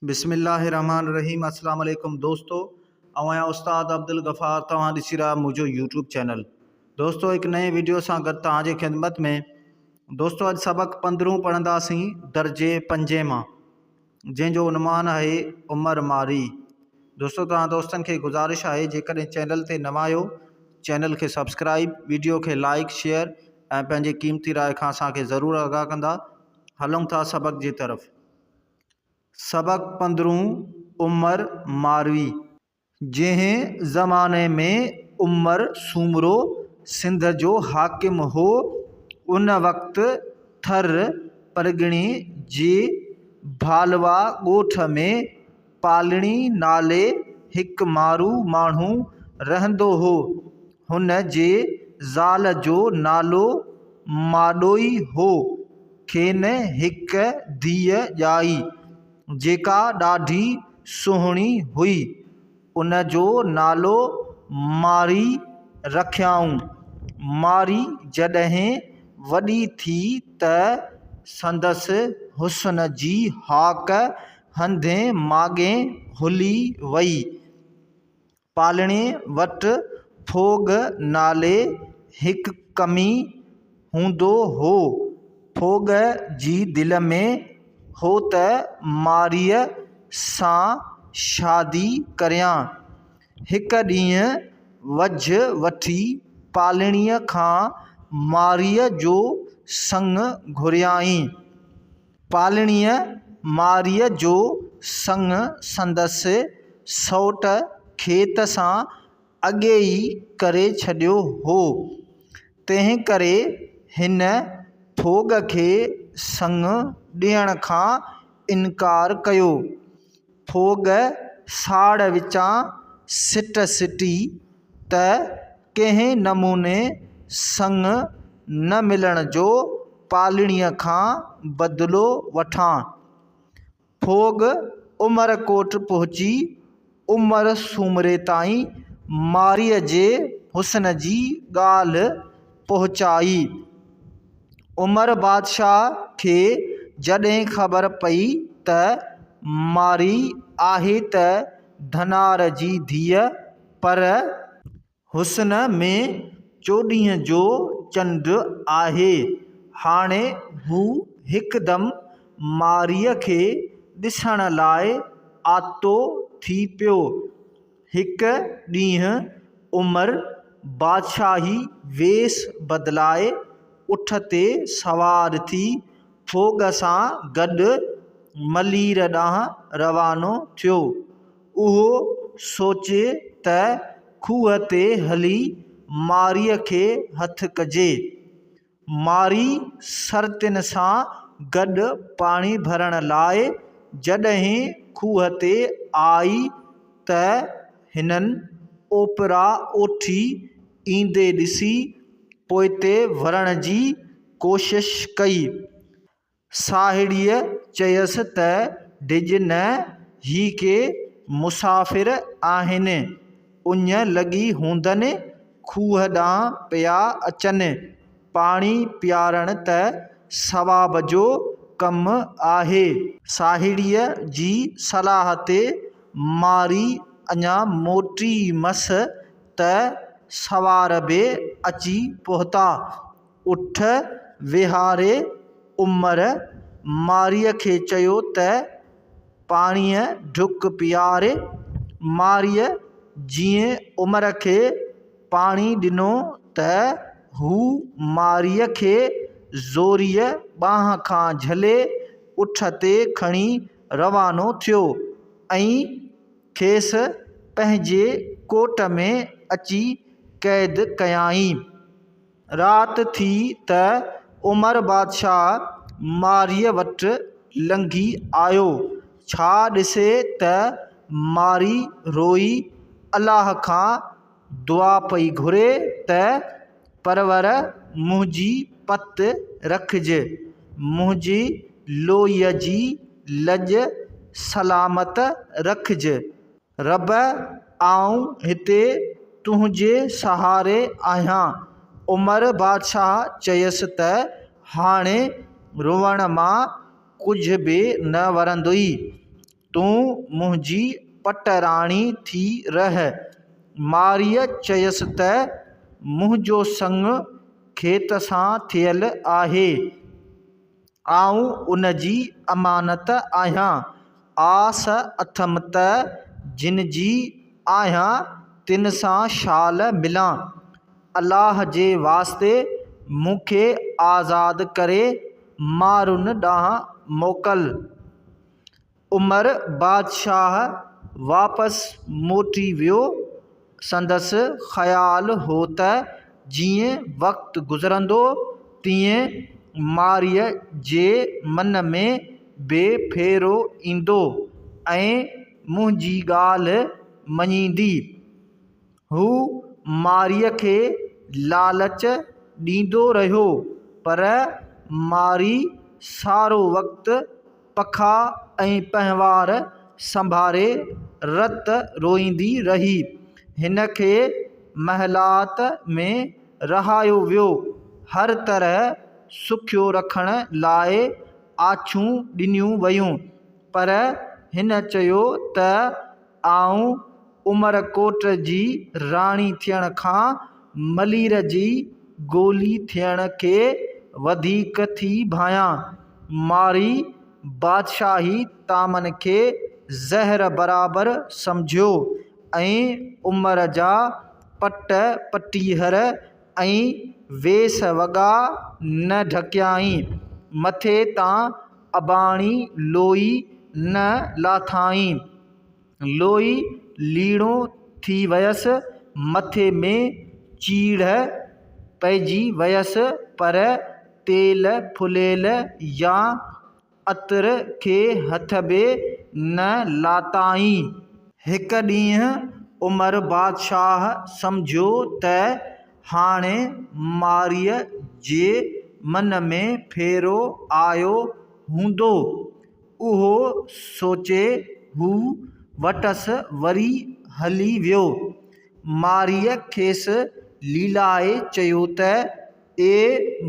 بسم الله الرحمن الرحيم السلام عليڪم دوستو آئون آهيان استاد عبدالغفار توهان ڏسي رهيا منهنجو يوٽيوب چينل دوستو هڪ نئين ويڊيو سان گڏ توهان جي خدمت ۾ دوستو اڄ سبق پندرهون پڙهنداسين درجي پنجين مان جنهن جو عنوان آهي عمر مارئي دوستو توهان دوستن کي گذارش آهي جيڪڏهن چينل تي نوان آهيو چينل کي سبسڪرائب ويڊيو کي لائڪ شيئر ۽ پنهنجي قيمتي راء کان اسان کي ضرور آگاهه ڪندا هلون ٿا سبق جي طرف سبق پندرهون، عمر ماروي. جنهن زماني ۾ عمر سومرو سنڌ جو حاڪم هو، ان وقت ٿر پرڳڻي جي ڀالوا ڳوٺ ۾ پالڻي نالي هڪ مارو ماڻهو رهندو هو. هن جي زال جو نالو ماڏوئي هو. کين هڪ ڌيء ڄائي، جيڪا ڏاڍي سهڻي هئي. ان جو نالو مارئي رکيائون. مارئي جڏهن وڏي ٿي ته سندس حسن جي هاڪ هنڌين ماڳين هلي وئي. پالڻي وٽ ڦوڳ نالي هڪ ڪمي هوندو هو. ڦوڳ جي دل ۾ هو ته مارئيء سان شادي ڪريان. هڪ ڏينهن وجهه وٺي پالڻيء کان مارئيء جو سڱ گهريائين. پالڻيء مارئيء جو سڱ سندس سئوٽ کيت سان اڳي ئي ڪري ڇڏيو هو، تنهنڪري هن ڦوڳ کي سڱ ڏيڻ کان انڪار ڪيو. ڦوڳ ساڙ وچان سٽ سٽي ته ڪنهن نموني سڱ نه ملڻ جو پالڻيء کان بدلو وٺان. ڦوڳ عمرڪوٽ پهچي عمر سومري تائين مارئيء جي حسن جي ڳالهه پهچائي. عمر بادشاهه کي جڏهن خبر پئي ته مارئي آهي ته ڌنار جي ڌيء پر حسن ۾ چوڏهينء جو چنڊ آهي. هاڻي هو هڪدم مارئيء کي ڏسڻ لاء آتو ٿي پيو. هڪ ڏينهن عمر بادشاهي ويس بدلائي اٺ تي سوار ٿي ڦوڳ سان گڏ ملير ڏانهن روانو ٿيو. اهو سوچي ته کوهه تي هلي مارئيء کي هٿ ڪجي. مارئي سرتين سان گڏ پاڻي ڀرڻ لاء جڏهن کوهه تي آئي ته هنن اوپرا اوٺي ايندي ڏسي پوئتي ورڻ جي ڪوشش ڪئي. ساهيڙيء چيس ته ڊڄ نه، هي ڪي مسافر آهن، اڃ لڳي هوندن، کوهه ڏانهن پيا اچن، پاڻي پيارڻ ته ثواب جو ڪم آهي. ساهيڙيء جي صلاح تي مارئي اڃا موٽي مس ته سوار به اچي پهتا. اٺ ويهاري عمر مارئيء کي چيو ته پاڻيء ڍڪ پيار. مارئيء جيئن عمر کي پاڻي ڏنو ته هو مارئيء کي زوريء ٻانهن کان جهلي اٺ تي کڻي روانو ٿيو ۽ کيس پنهنجي ڪوٽ ۾ اچي قيد ڪيائين. رات ٿي ته عمر بادشاهه مارئيء وٽ لنگهي آيو. ڇا ڏسي ته مارئي روئي الله کان دعا پئي گهري ته پرور منهنجي پت رکج، منهنجي لوئيء جي لڄ سلامت رکج. رب آئون هتي تنهنجي سهاري آهيان. عمر بادشاهه چيس ته هاڻي روئڻ مان ڪجهه به نه ورندئي. تون منهنجي پٽ راڻي ٿي رهه. مارئيء چيس ته، منهنجو سڱ کيت سان ٿيل آهي. آئون ان جي امانت آهيان. آس اٿم ته جن جي آهيان تن سان شال ملان. الله جي واسطي مون کي آزاد ڪري مارن ڏانهن موڪل. عمر بادشاهه واپس موٽي ويو. سندس خيال هو ته جيئن وقت گذرندو تيئن مارئيء جي من ۾ به ڦيرو ايندو ۽ منهنجي ڳالهه مڃيندي. هو مارئيء کي لالچ ڏيندو رهيو، پر مارئي سارو وقت پکا ۽ پهنوار سنڀاري رت روئيندي رهي. هن کي محلات ۾ رهايو ويو. هر طرح سکيو رکڻ لاء آڇون ڏنيون ويون، پر هن چيو ته آئون عمرڪوٽ جي راڻي ٿيڻ کان ملير جي گولي ٿيڻ کي وڌيڪ ٿي ڀانيان. مارئي بادشاهي طعامن کي زهر برابر سمجهيو ۽ عمر جا پٽ پٽيهر ۽ ويس وڳا نه ڍڪيائين، مٿي تان اباڻي لوئي نه لاٿائين. لوئي ليڙو ٿي ويس، مٿي ۾ چيڙهه پئجي ويس، پر تيل ڦليل يا عطر کي هٿ به نه لاتائين. هڪ ڏينهن عمر بادشاهه سمجهيو ته هاڻي مارئيء جي من ۾ ڦيرو آيو هوندو. اهو سوچي هو وٽس وري هلي ويو. مارئيء کيس ليلائي چيو ته، اي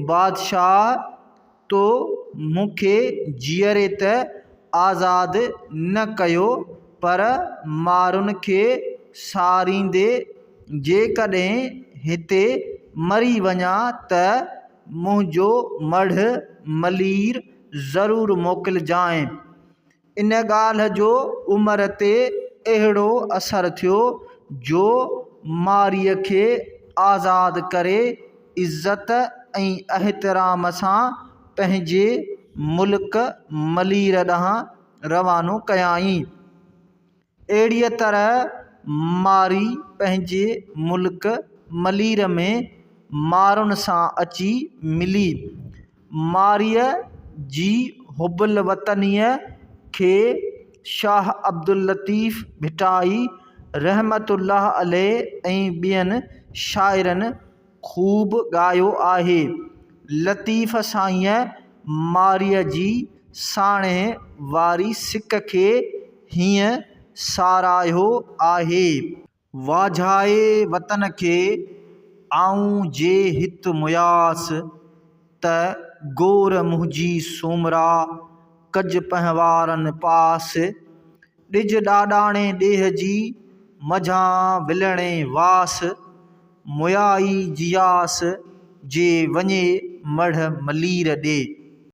بادشاهه! تو مون کي جيئري ته آزاد نه ڪيو، پر مارن کي ساريندي جيڪڏهن هتي مري وڃان ته منهنجو مڙهه ملير ضرور موڪلجانء. ان ڳالهه جو عمر تي اهڙو اثر ٿيو جو مارئيء کي آزاد ڪري عزت ۽ احترام سان پنهنجي ملڪ ملير ڏانهن روانو ڪيائين. اهڙيء طرح مارئي پنهنجي ملڪ ملير ۾ مارن سان اچي ملي. مارئيء جي حب الوطنيء کي شاهه عبداللطيف ڀٽائي رحمة الله عليه ۽ ٻين شاعرن خوب ڳايو آهي. لطيف سائينء مارئيء جي ساڻيهه واري سڪ کي هيئن ساراهيو آهي. واجهائي وطن کي، آئون جي هت مياس، ته گور منهنجي سومرا، ڪج پنهوارن پاس. ڏج ڏاڏاڻي ڏيهه جي، منجهان ولڻي واس. ميائي جياس، جي وڃي مڙهه ملير ڏي.